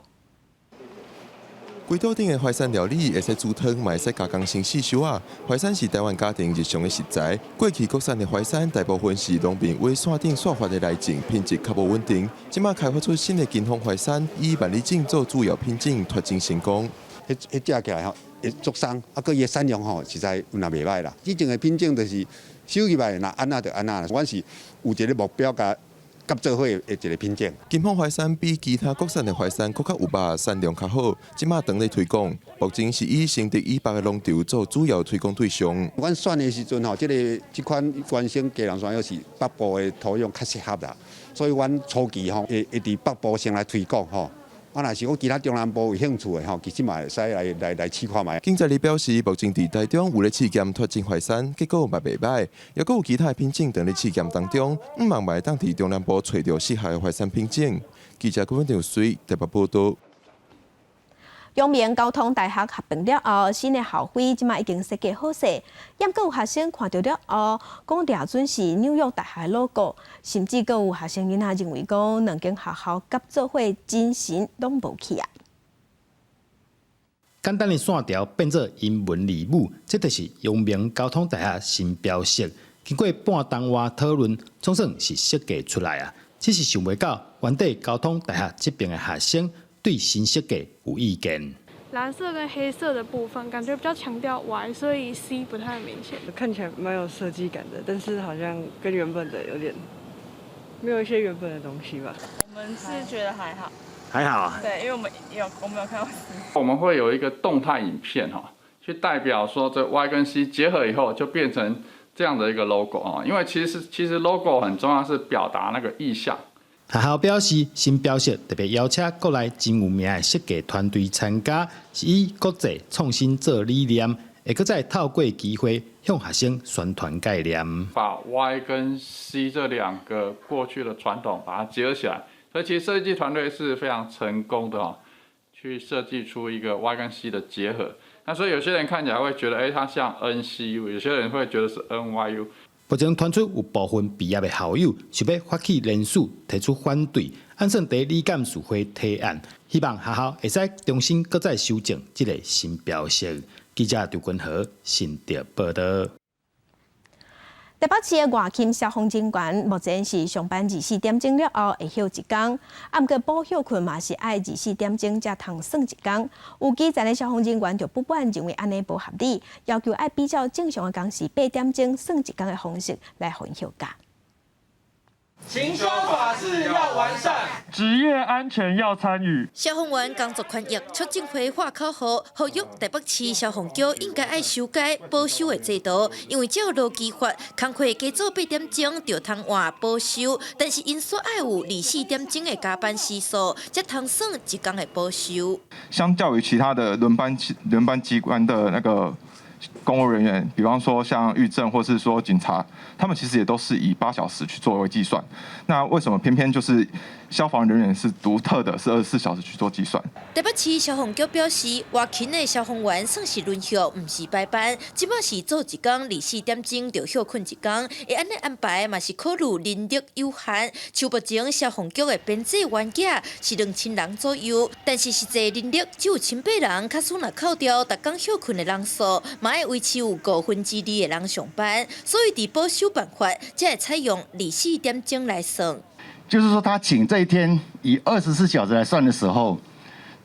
規桌頂的淮山料理會使煮湯，嘛會使加工成細小仔。淮山是台灣家庭日常的食材。過去國產的淮山大部分是農民挖山頂散發的來種，品質較無穩定。這馬開發出新的金峰淮山，以萬里種做主要品種，脫種成功。彼彼食起來吼，會足鬆，啊，閣伊的產量吼，實在有若袂䆀啦。以前的品種就是收入來，若按怎就按怎。阮是有一个目標，共佮做伙的一个品種。金峰淮山比其他國產的淮山閣較有肉，產量較好。這馬當咧推廣，目前是以新竹以北的農場做主要推廣對象。阮選的時陣吼，這个這款原生基隆山藥是北部的土壤較適合啦，所以阮初期吼會會佇北部先來推廣吼。啊，若是講其他中南部有興趣的吼，其實嘛會使來來來試看覓。經濟日表示，目前佇台中有咧試驗脫種淮山，結果嘛袂䆀，猶閣有其他的品種正咧試驗當中，向望嘛會當佇中南部揣著適合的淮山品種。記者郭文長水台北報道。陽明交通大學合併了後，新的校徽這馬已經設計好勢。猶閣有學生看著了後，講掠準是紐約大學的 logo，甚至閣有學生囡仔認為講兩間學校合做伙精神攏無去啊。簡單的線條變做英文字母，這就是陽明交通大學新標識。經過半冬外討論，總算是設計出來啊。只是想袂到，原底交通大學這邊的學生對新設計有意見。藍色跟黑色的部分感覺比較強調 Y，所以 C 不太明顯。看起來蠻有設計感的，但是好像跟原本的有點沒有一些原本的東西吧。我們是覺得還好。還好啊。對，因為我們有看到 C。我們會有一個動態影片哈，去代表說這 Y 跟 C 結合以後就變成這樣的一個 logo 啊，因為其實 logo 很重要，是表達那個意象。學校表示，新標識特別邀請國內真有名的設計團隊參加，是以國際創新做理念，會閣再透過機會向學生宣傳概念。把 Y 跟 C 這兩個過去的傳統，把它結合起來，所以其實設計團隊是非常成功的哦，去設計出一個 Y 跟 C 的結合。那所以有些人看起來會覺得，欸，它像 NCU，有些人會覺得是 NYU。目前傳出有部分畢業的校友想欲發起聯署提出反對，按算佇理監事會提案，希望學校會使重新閣再修正這个新標識。記者張君和新竹報道。台北市的外勤消防人員目前是上班24點鐘了後會歇一工，啊，毋過補歇睏嘛是愛24點鐘才通算一工。有基層的消防人員就不滿認為按呢無合理，要求愛比照正常的工時8點鐘算一工的方式來予𪜶休假。勤休法制要完善，職業安全要參與。消防員工作權益促進會喊口號，呼籲台北市消防局應該愛修改補休的制度，因為照勞基法，工課加做8點鐘就通換補休，但是𪜶煞愛有24點鐘的加班時數，才通算一工的補休。相較於其他的輪班機關的那個公務人員，比方說像獄政或是說警察，他們其實也都是以8小時去作為計算。那為什麼偏偏就是消防人員是獨特的，是24小時去做計算？台北市消防局表示，外勤的消防員算是輪休，毋是排班，這擺是做一工24點鐘就歇睏一工，會按呢安排嘛是考慮人力有限。像目前消防局的編制員額是2000人左右，但是實際人力只有1800人，假使若扣掉逐工歇睏的人數，嘛愛維持有2/5的人上班，所以佇補休辦法才會採用24點鐘來算。就是說，他請這一天以24小時來算的時候，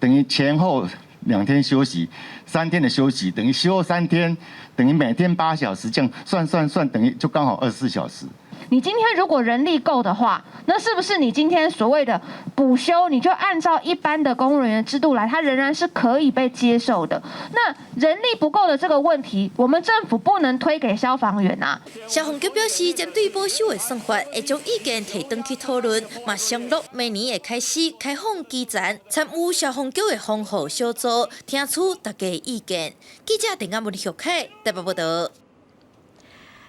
等於前後2天休息，3天的休息，等於休3天，等於每天8小時，這樣算算算，等於就剛好24小時。你今天如果人力夠的話，那是不是你今天所謂的補休，你就按照一般的公務人員制度來，它仍然是可以被接受的？那人力不夠的這個問題，我們政府不能推給消防員啊。消防局表示，針對補休的算法，會將意見提轉去討論，嘛承諾明年會開始開放基層參與消防局的防護小組，聽取大家意見。記者鄧阿文、許凱台北報道。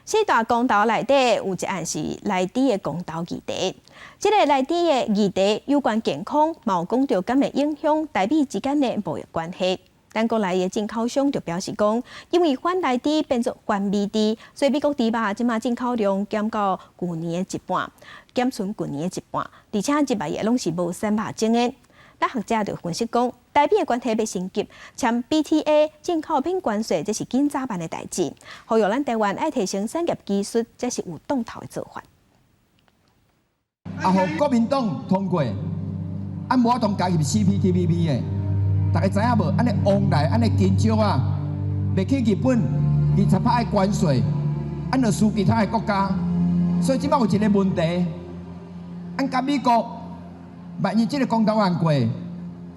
四大公投內底有一案是萊豬的公投議題，這個萊豬的議題有關健康，嘛有講著敢會影響台美之間的貿易關係。咱國內的進口商就表示講，因為反萊豬變做反美豬，所以美國豬肉這馬進口量減到舊年的一半，減賰舊年的一半，而且入來也攏是無產肉種的。咱學者就分析講，台美的關係欲升級，簽 BTA 進口免關稅，這是緊早晚的代誌。呼籲咱台灣愛提升產業技術，這是有當頭的做法。啊，予國民黨通過，啊，無法度加入 CPTPP 的，大家知影無？按呢往來，按呢緊張啊，袂去日本20%的關稅，按就輸其他的國家，所以這擺有一个問題，按佮美國。萬一這个公投案過，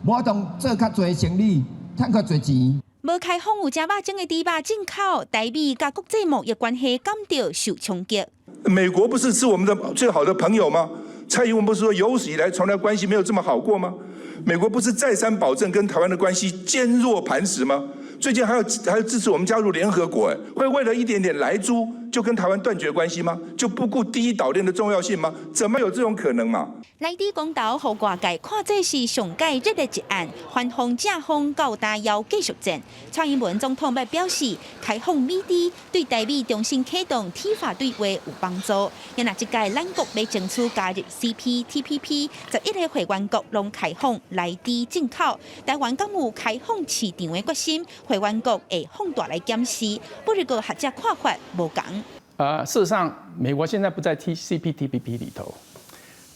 無法度做較濟生意，趁較濟錢。無開放有食肉種的豬肉進口，台美佮國際貿易關係感到受衝擊。美國不是是我們的最好的朋友嗎？蔡英文不是說有史以來從來關係沒有這麼好過嗎？美國不是再三保證跟台灣的關係堅若磐石嗎？最近還要支持我們加入聯合國，會為了一點點萊豬就跟台灣斷絕關係嗎？就不顧第一島鏈的重要性嗎？怎麼有這種可能嘛？萊豬公投，予外界看做是上蓋熱的一案，反方正方鬥打枵繼續戰。蔡英文總統欲表示，開放美豬對台美重新啟動 TIFA 對話有幫助。因若這屆咱國欲爭取加入 CPTPP，11個會員國攏開放萊豬進口，台灣敢有開放市場的決心？會員國會放大來檢視。不過學者看法無仝。事實上，美國現在不在 CPTPP 裡頭。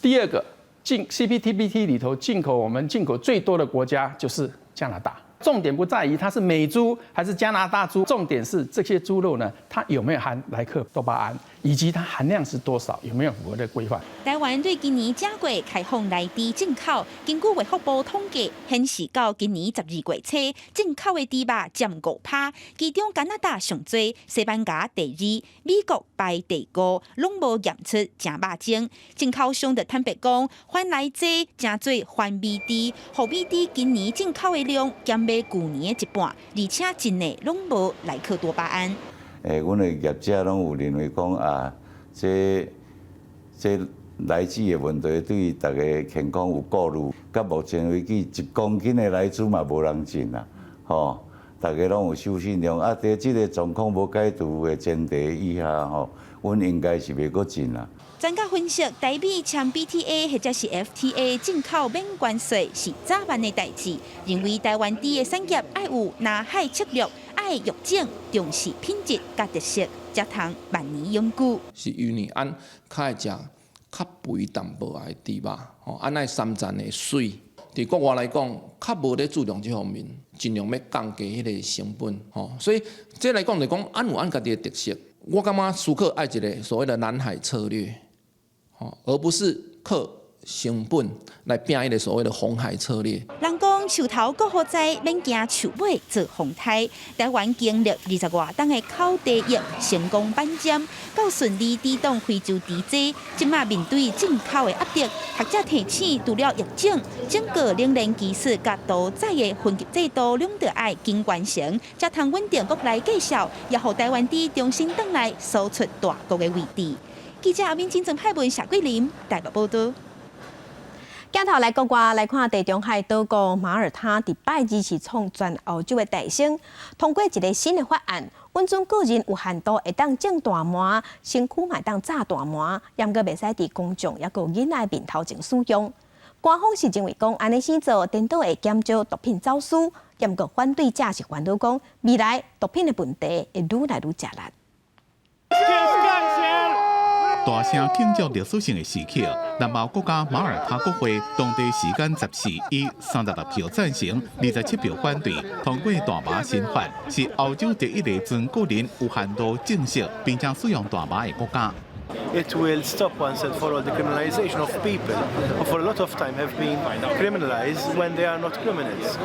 第二個，進 CPTPP 裡頭進口，我們進口最多的國家就是加拿大。重點不在於它是美豬還是加拿大豬，重點是這些豬肉呢，它有沒有含萊克多巴胺，以及它含量是多少，有沒有符合的規範？台灣對今年正月開放來豬進口，根據衛福部統計顯示，到今年12月初，進口的豬肉佔5趴，其中加拿大上濟，西班牙第二，美國排第五，攏無驗出食肉精。進口商就坦白講，反萊豬成做反美豬，予美豬今年進口的量減欲舊年的一半，而且真的攏無萊克多巴胺。阮的業者攏有認為講啊，這萊豬的問題對大家健康有顧慮。到目前為止，1公斤的萊豬嘛無人進啦，吼，大家攏有守信用。啊，佇這个狀況無解除的前提以下，吼，阮應該是袂閣進啦。專家分析，台美簽 BTA 或者是 FTA 進口免關稅是早晚的代誌。認為台灣豬的產業愛有藍海策略，愛育種，重視品質佮特色，才通萬年永久。是因為按較會食較肥淡薄仔的豬肉，吼，按愛三層的水。佇國外來講，較無咧注重這方面，盡量欲降低彼个成本，吼。所以這來講就講，按有按家己的特色。我感覺思考愛一个所謂的藍海策略，吼，而不是靠成本來拚彼个所謂的紅海策略。人講樹頭顧雨災，免驚樹尾做風颱。台灣經歷20外冬的口蹄疫，成功反佔，到順利抵擋非洲豬災，這馬面對進口的壓力，學者提醒，除了育種，整個冷鏈技術佮屠宰的分級制度，攏著愛緊完成，才通穩定國內價數，也予台灣豬重新轉來輸出大國的位置。記者阿敏、金鄭派文、謝桂林台北報道。鏡頭來國外來看，地中海島國馬耳他佇拜二是創全歐洲的大先，通過一个新的法案，允准個人有限度會當種大麻，身軀嘛會當紮大麻，毋過袂使佇公眾抑閣囡仔面頭前使用。官方是認為講，按呢生做，顛倒會減少毒品走私，毋過反對者是煩惱講，未來毒品的問題會愈來愈食力。大聲慶祝歷史性的時刻，南歐國家馬耳他國會當地時間14以36票贊成、27票反對通過大麻新法，是歐洲第一个准個人有限度種植並且使用大麻的國家。 It will stop once and for all the criminalization of people who for a lot of time have been criminalized when they are not criminals.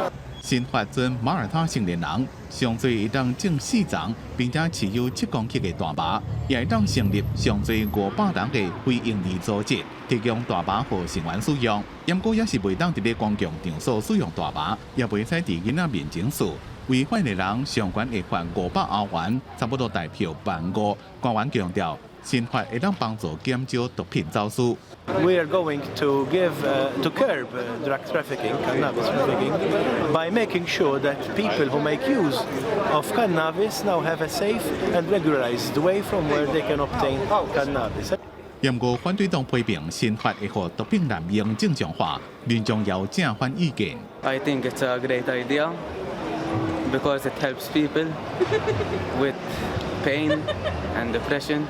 新法准馬耳他成年人上濟會當種4叢，並且持有7公克的大麻，也會當成立上濟500人的非營利組織，提供大麻予成員使用。毋過也是袂當佇咧公共場所使用大麻，也袂使佇囡仔面前使。違反的人上懸會罰500歐元，差不多台幣1萬5。官員強調，新法會當幫助減少毒品走私。 We are going to curb drug trafficking, cannabis trafficking, by making sure that people who make use of cannabis now have a safe and regularized way from where they can obtain cannabis. 毋過反對黨批評新法會予毒品濫用正常化，民眾有正反意見。 I think it's a great idea because it helps people with pain and depression.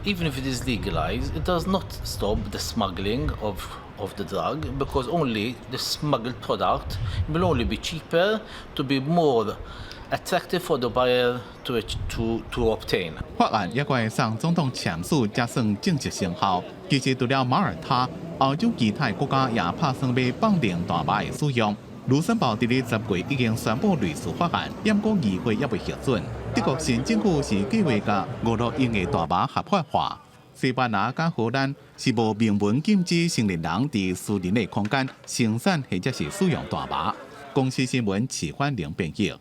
Even if it is legalized, it does not stop the smuggling of the drug because only the smuggled product will only be cheaper to be more attractive for the buyer to obtain. 法案也會送總統簽署，才算正式生效。其實除了馬耳他，歐洲其他國家也拍算欲放任大麻的使用。盧森堡佇咧10月已經宣布類似法案，毋過議會猶未核准。德國新政府是計劃共娛樂用的大麻合法化。西班牙佮荷蘭是無明文禁止成年人佇私人的空間生產或者是使用大麻。公視新聞齊歡玲編譯。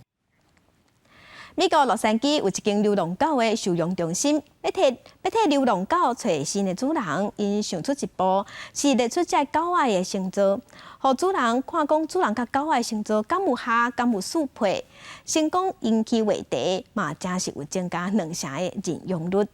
美國洛杉磯有一間流浪狗的收容中心，欲替流浪狗揣新的主人，𪜶想出一步是列出這狗仔的星座，予主人看講主人佮狗仔星座敢有合，敢有適配，成功引起話題，嘛真是有增加2成的認養率。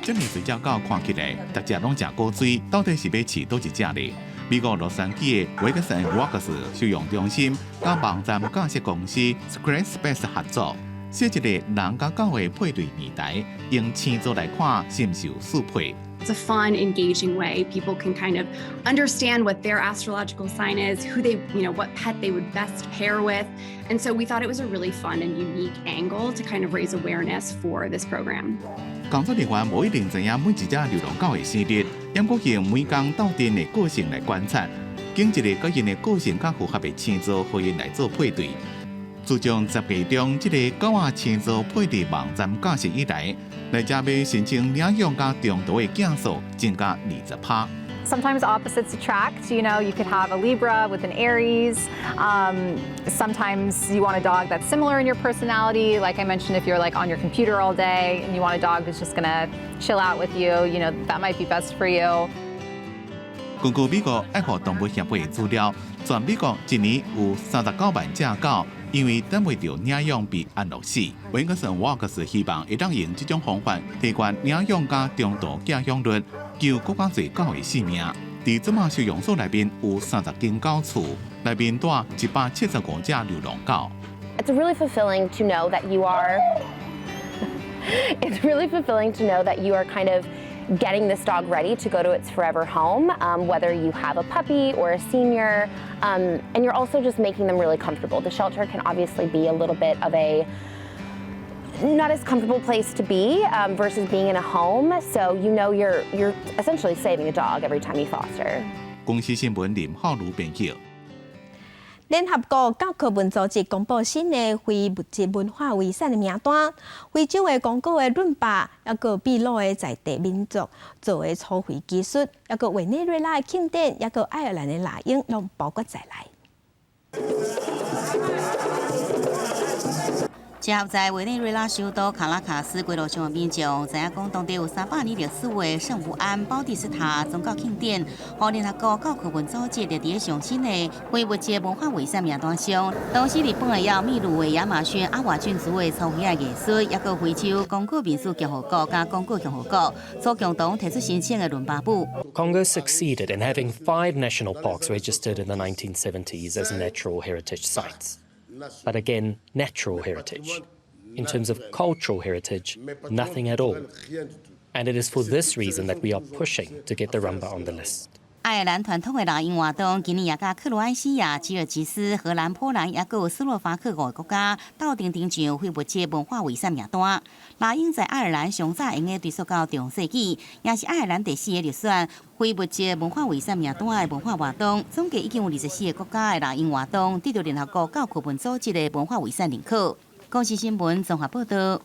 這麼濟隻狗看起來，逐隻攏誠古錐，到底是欲飼佗一隻咧？美國洛杉磯的維克森沃克斯收容中心佮網站架設公司 Squarespace 合作，設一个人佮狗的配對名單，用星座來看是毋是有適配。 It's a fun, engaging way people can kind of understand what their astrological sign is, who they, you know, what pet they would best pair with. And so we thought it was a really fun and unique angle to kind of raise awareness for this program. 工作人員無一定知影每一隻流浪狗的生日，毋過用每工鬥陣的個性來觀察，揀一个佮𪜶的個性較符合的星座，予𪜶來做配對。自從10月中這个狗仔星座配對網站架設以來，來遮欲申請領養佮重渡的件數增加20%。 Sometimes opposites attract. You could have a Libra with an Aries. Sometimes you want a dog that's similar in your personality. Like I mentioned, if you're like on your computer all day and you want a dog who's just gonna chill out with you, that might be best for you. 根據美國愛護動物協會的資料，全美國一年有39萬隻狗，因為等袂著領養被安樂死。溫克森沃克斯希望會當用這種方法提懸領養佮重渡寄養率，救閣較濟狗的性命。佇這馬收容所內面有30間狗厝，內面蹛175隻流浪狗。 It's really fulfilling to know that you are. It's really fulfilling to know that you are kind of getting this dog ready to go to its forever home, whether you have a puppy or a senior, and you're also just making them really comfortable. The shelter can obviously be a little bit of a not as comfortable place to be versus being in a home. So you're essentially saving a dog every time you foster. 公視新聞林浩如編輯。聯合國教科文組織公布新的非物質文化遺產的名單，非洲的剛果的倫巴，抑閣秘魯的在地民族做的粗肥技術，抑閣委內瑞拉的慶典，抑閣愛爾蘭的獵鷹，攏包括在內。集合在委內瑞拉首都卡拉卡斯街路上的民眾，知影講當地有300年歷史的聖胡安保蒂斯塔宗教慶典，予聯合國教科文組織列佇上新的非物質文化遺產名單上。同時，日本的也有秘魯的亞馬遜阿瓦郡族的粗肥仔藝術，抑閣非洲剛果民主共和國佮剛果共和國所共同提出申請的倫巴舞。 Congo succeeded in having five national parks registered in the 1970s as natural heritage sites. But again, natural heritage. In terms of cultural heritage, nothing at all. And it is for this reason that we are pushing to get the rumba on the list. 愛爾蘭傳統的獵鷹活動，今年也佮克羅埃西亞、吉爾吉斯、荷蘭、波蘭，抑閣有斯洛伐克五个國家鬥陣登上非物質文化遺產名單。獵鷹在愛爾蘭上早會用追溯到中世紀，也是愛爾蘭第四个入選非物質文化遺產名單的文化活動。總計已經有24個國家的獵鷹活動得到聯合國教科文組織的文化遺產認可。公視新聞綜合報導。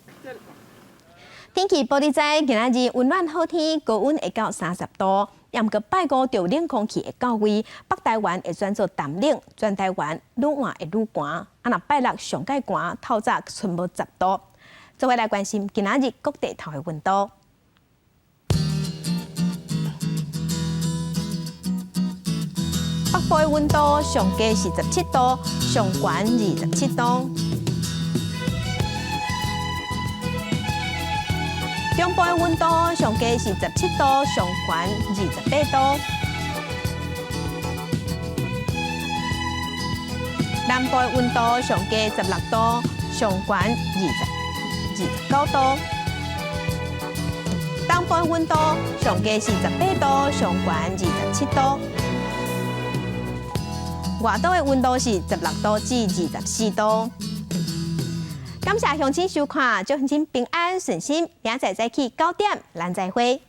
天氣報你知，今仔日溫暖好天，高溫會到30度。抑毋過拜五著冷空氣會到位，北台灣會轉做淡冷，全台灣愈晚會愈寒。啊，若拜六上蓋寒，透早賰無10度。做伙來關心今仔日各地頭的溫度。北部的溫度上低是17度，上懸27度。中部的溫度上低是17度，上懸28度。南部的溫度上低16度，上懸29度。東部的溫度上低是18度，上懸27度。外島的溫度是16度至24度。感謝鄉親收看，祝鄉親平安順心，明仔載早起9點，咱再會。